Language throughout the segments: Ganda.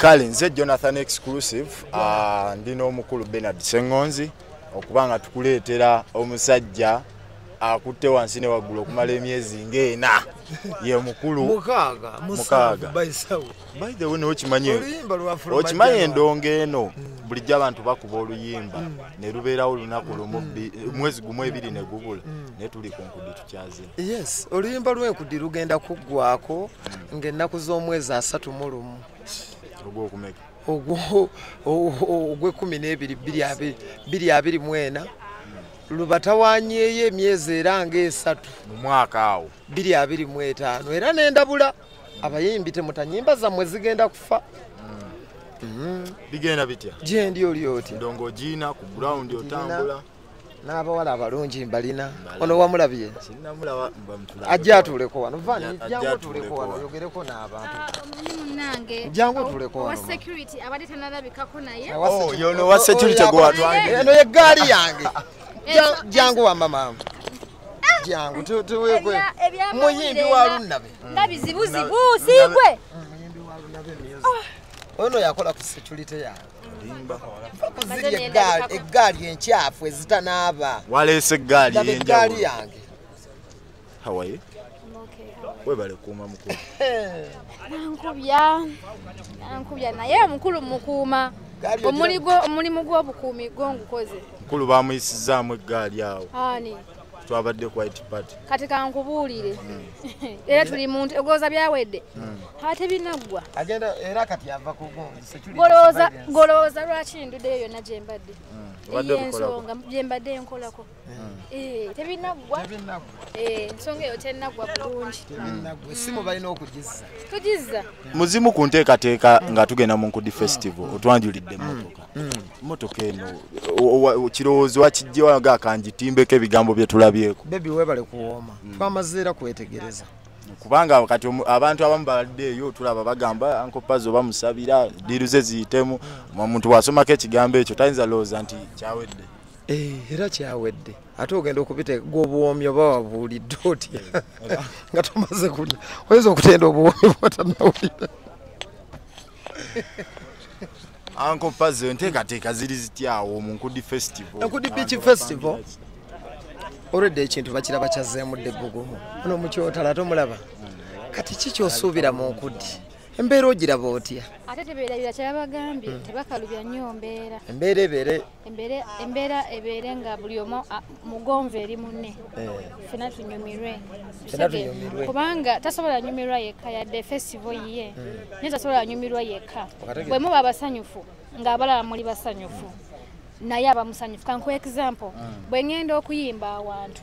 Kale nze Jonathan Exclusive, ndi n'omukulu Bernard Ssengonzi okubanga tukuleetera omusajja akutte wansi ne waggulu okumala emyezi ng'ena ye mukulu 6 bayisawo. By the way, okimanyi endongo eno bulijjo abantu bakuba oluyimba ne lubeerawo olunaku lumu mwezi gumu ebiri ne gubula, naye tuli ku Nkudi tukyaze. Yes, oluyimba lw'Enkudi lugenda kuggwako ng'ennaku z'omwezi 31 ogwokumeka ogw'e12 2024 lubatawanyeeyo emyezi era ng'esatu mu mwaka awo 2025 era nendabula abayimbi temutanyimba zammwe zigenda kufa. Bigenda bitya? Gyendi oli otya? Ndongo gina ku ground otambula n'abawala abalungi mbalina. Ono wamulabye? Sinnamulaba. Ajja atuuleko wano. Vani, jangu otuuleko wano oyogereko n'abantu. Munnange jangu otuuleko wano. Owa security abadde tannalabikako naye. Oh, yono wa security gwe watwange. Eno y'eggaali yange. Jangu wamba mama. Jangu tuwekwe. Muyimbi wa Lunnabe. Ndabizibuzibu sigwe. Muyimbi wa Lunnabe music. Ono yakola ku security yange. Limba. Ziri eggaali enkyafu ezitanaaba. Waleese eggaali ey'enjawulo. Eggaali yange. How are you? Webale kuuma mukulu. Nankubya naye mukulu mukuuma. Omulimu gw'obukuumi gwo ngukoze. Mukulu bamuyisizaamu eggaali awo. Ani? Twabadde ku white party. Kati kankubuulire. Era tuli muntu ogooza byawedde. Ate binaggwa. Agenda era kati ava ku gundi security. Golowooza lwaki nduddeyo yonna gye mbadde. Ensonga gye mbadde nkolako. Tebinaggwa. Ensonga eyo tennaggwa bulungi. Tebinaggwa. Essimu balina okugizza. Tugizza. Muzimu ku nteekateeka nga tugenda mu Nkudi Festival otwanjulidde emmotoka. Emmotoka eno kirowoozo wakijje nga akangitimbeko ebigambo bye tulabyeko. Baby webale kuwooma. Twamaze era kwetegereza. Kubanga kati abantu abamu baladdeeyo tulaba bagamba Uncle Pazo bamusabira ddiiru ze ziyitemu. Omuntu bw'asomako ekigambo ekyo tayinza lowooza nti kyawedde. Era kyawedde. Ate ogenda okubiteeka gw'obuwoomi oba wabuwulidde otya nga tomaze kulya. Oyinza okutenda obuwoomi bw'otannawulira. Uncle Pazo enteekateeka ziri zitya awo mu Nkudi Festival? Nkudi Beach Festival olwedde ekintu bakiraba kyazzeemu dda ebbugumu. Ono mukyotala tomulaba. Kati ki ky'osuubira mu Nkudi? Embeera ogiraba otya? Ate tebeerabira kyabagambye tebakalubya nnyo mbeera. Embeera ebeere? Embeera ebeere nga buli omu mugonvu eri munne. Ffenna tunyumirwe. Kubanga tasobola nyumirwa yekka yadde festival yiye. Naye tasobola nyumirwa yekka. Bwe muba abasanyufu ng'abalala muli basanyufu. Naye aba musanyufu. Kankuwe example, bwe ngenda okuyimba awantu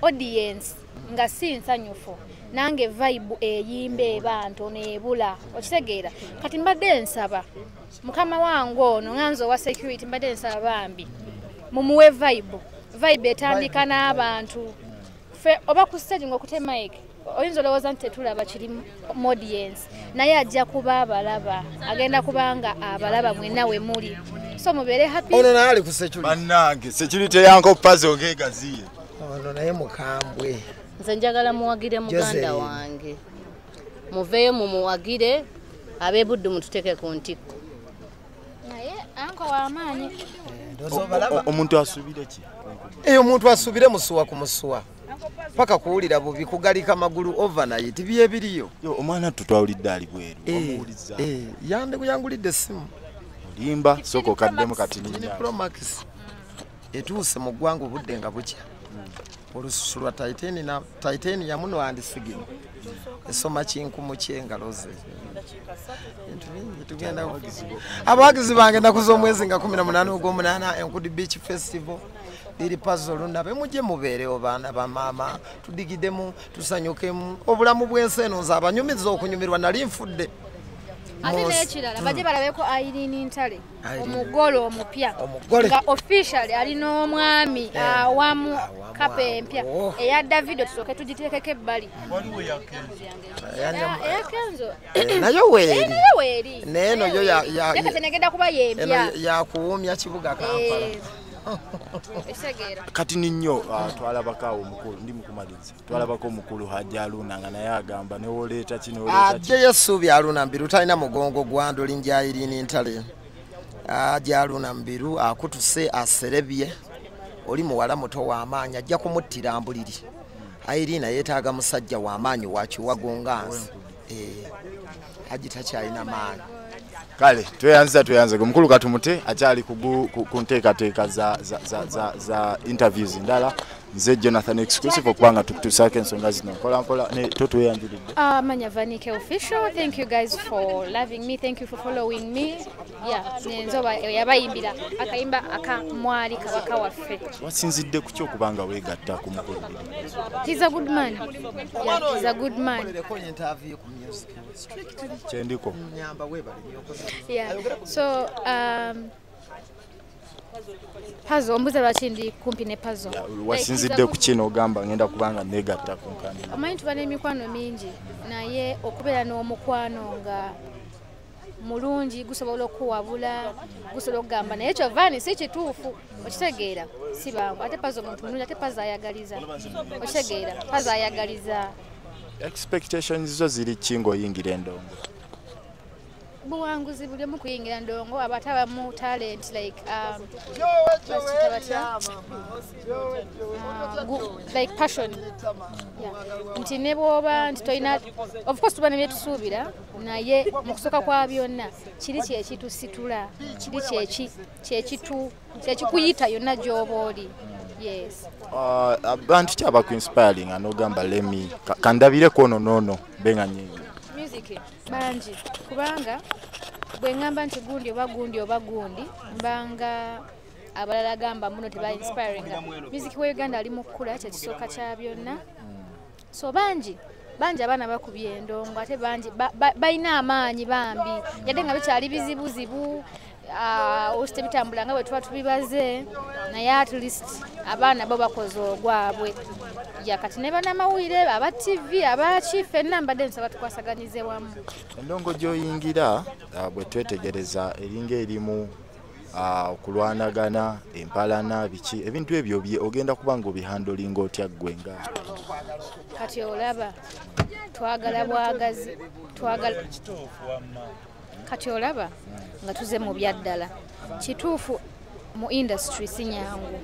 audience nga si nsanyufu nange vibe eyimba eba ntono ebula, okitegeera. Kati mbadde nsaba mukama wange ono nga nze owa security mbadde nsaba bambi mumuwe vibe. Vibe etandika n'abantu. Ffe oba ku stage ng'okute mic oyinza olowooza nti tetulaba kiri mu audience, naye ajja kuba abalaba, agenda kubanga abalaba mwenna we muli. So mubeere happy. Ono naye ali ku security. Bannange security ya Uncle Pazo ng'egaziye. Ono naye mukambwe. Nze njagala muwagire muganda wange. Muveeyo mumuwagire, ab'ebuddu mututeeke ku ntikko. Naye anko w'amaanyi. Omuntu asuubire ki? Omuntu asuubire musuwa ku musuwa. Paka kuwulira bubi kugalika magulu overnight byebiriyo. Omwana tutwawulidde ali bweru. Wamuwulizza. Yangulidde essimu. Olimba sooka okaddemu kati ninnya. Pro Max etuuse mu ggwanga obudde nga bukya. Olususu lwa titanium muno andisigino. Esoma kinkumu ky'engalo ze. Ebintu bingi tugenda. Abawagizi bange ennaku z'omwezi nga 18 ogw'omunaana Enkudi Beach Festival. Liri Pazo Lunnabe mujje mubeerewo baana ba maama, tudigidemu, tusanyukemu. Obulamu bw'ensi eno nze abanyumiza okunyumirwa nali nfudde. Ate n'ekirala bajje balabeko Irene Ntale omugole omupya nga officially alina omwami awamu kapa empya eya Davido tusooke tugiteekeko ebbali. Eya Kenzo nayo weeri. Nayo weeri. Naye eno yo tenegenda kuba yempya. Yakuwumya kibuga Kampala. Ekitegeera. Kati nnyo twalabako awo omukulu, ndi mukumaliriza, twalabako omukulu Hajji Aluna nga naye agamba newoleeta kino oleeta Ajje yesuubi Aluna Mbiru talina mugongo gwa ndoli njayiriini ntale. Hajji Aluna Mbiru akutuse aserebye, oli muwala muto w'amaanyi ajja kumuttira mbuliri. Irene yeetaaga musajja w'amaanyi wakiwago nga nsi. Hajji takyalina maanyi. Kale tweyanze omukulu katumute akyali ku nteekateeka za interviews ndala. Nze Jonathan Exclusive okubanga tukutuusaako ensonga zino mpola mpola ne totweyanjulidde. Manya Vanike Official, thank you guys for loving me, thank you for following me. Yeah, nenzoba yabayimbira akayimba aka mwali kabaka waffe. Wasinzidde ku ki okubanga weegatta ku mukulu? He's a good man. Yeah, he's a good man. Kyendiko. Yeah. So Pazo, ombuza lwaki ndi kumpi ne Pazo. Wasinzidde ku kino ogamba ngenda kubanga negatta ku nkambi. Omanyi tuba n'emikwano mingi naye okubeera n'omukwano nga mulungi gusobola okuwabula, gusobola okugamba naye ekyo Vani si kituufu, okitegeera si bangu. Ate Pazo muntu mulungi, ate Pazo ayagaliza, okitegeera Pazo ayagaliza. Expectations zo ziri ki ng'oyingira endongo? Buwanguzi buli omu kuyingira ndongo abato abamu talent like like passion. Yeah. Nti ne bw'oba nti tolina, of course tuba ne byetusuubira naye mu kusooka kwa byonna kiri kyekitusitula, kiri kyekikuyita yonna gy'oba oli. Yes. Abantu ki abaku-inspiring n'ogamba lemi kandabireko ono n'ono mbe nga nnyingi? Music bangi, kubanga bwe ŋŋamba nti gundi oba gundi oba gundi mbanga abalala gamba muno teba inspiring. Music wa Uganda ali mu kkula kyekisooka kya byonna. So bangi bangi abaana bakubye endongo ate bangi balina amaanyi bambi, yadde nga bikyali bizibuzibu oluusi tebitambula nga bwe tuba tubibaze, naye at least abaana bo bakoze ogwabwe. Ya kati ne bannamawulire aba TV abaki ffenna mbadde nsaba tukwasaganyize wamu. Endongo gy'oyingira bwe twetegereza eringa erimu okulwanagana, empalana, biki ebintu ebyo ogenda kuba ng'obihandolinga otya ggwe nga? Kati olaba twagala bwagazi, twagala kati olaba nga tuze mu byaddala kituufu mu industry si nyangu,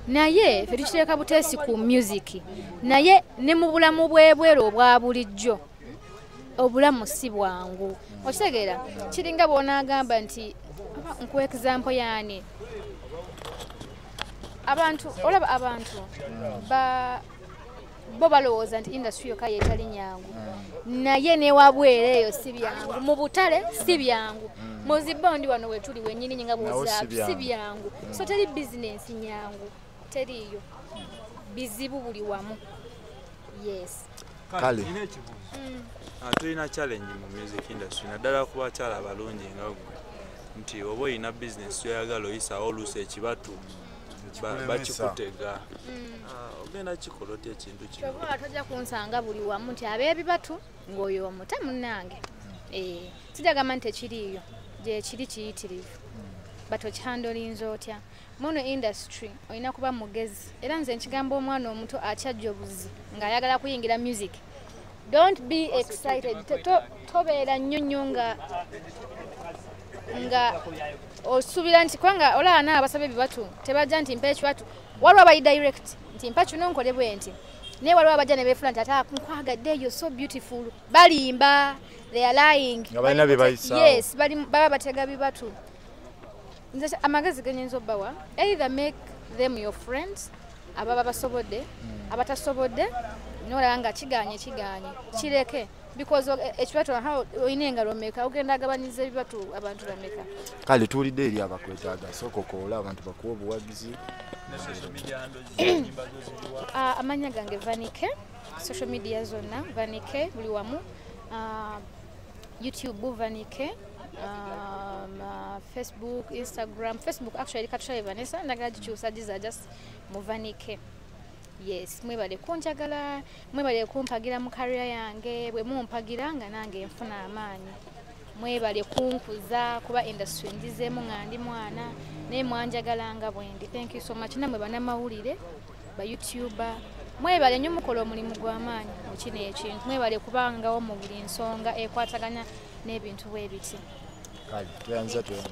naye ffe tukiteeka buteesi ku music, naye ne mu bulamu bw'ebweru obwa bulijjo obulamu si bwangu. Okitegeera kiringa bw'onaagamba nti nkuwa example yaani abantu olaba abantu bo balowooza nti industry yokka yeetali nyangu, naye newabweru eyo si byangu, mu butale si byangu, mu zibondi wano wetuli wennyini nga bw'ozaatu si byangu. So teri bizinensi nyangu, teriiyo bizibu buli wamu. Yes. Kale tulina challenge mu music industry naddala ku bakyala abalungi nga ggwe nti oba olina bizinensi gy'oyagala oyisaawo oluusi ekibatu bakikutega, ogenda kikola otya ekintu kino? Kyova tojja kunsanga buli wamu nti ab'ebibatu ng'oyo omuta munnange. Sijagamba nti tekiriiyo, gye kiri kiyitirivu, but okihandolinza otya? Muno industry olina kuba mugezi, era nze nkigamba omwana omuto akyajja obuzi ng'ayagala kuyingira music, don't be excited, tobeera nnyo nnyo nga osuubira nti kubanga olaba n'abasaba ebibatu tebajja nti mpa ekibatu, waliwo abali direct nti mpa kino nkole bwe nti, naye waliwo abajja ne beefuula nti ate nkwagadde, you're so beautiful, balimba, they are lying. Nga balina bye bayisaawo. Yes, baba batega bibatu. Nze amagezi ge nnyinza obbawa, either make them your friends ababa basobodde, abatasobodde n'olaba nga kigaanye kigaanye kireke, because ekibatu olina engalo mmeka ogenda agabanyiza ebibatu abantu bameka. Kale tuwulidde eri abakwetaaga, sooka okoola abantu bakuwa obuwagizi. Amannya gange Vanike, social media zonna Vanike buli wamu, YouTube Vanike, Facebook, Instagram. Facebook actually Katushabe Vanessa, ndagala gikyusa giza just mu Vanike. Yes, mwebale kunjagala, mwebale kumpagira mu career yange, bwe mumpagira nga nange nfuna amaanyi. Mwebale kunkuza kuba industry njizeemu nga ndi mwana naye mwanjagalanga bwendi. Thank you so much. Namwe bannamawulire, ba youtuber, mwebale nnyo, mukola omulimu gw'amaanyi mu kino ekintu. Mwebale kubangawo mu buli nsonga ekwatagana n'ebintu bwe biti. Kale tweyanza tweyanza.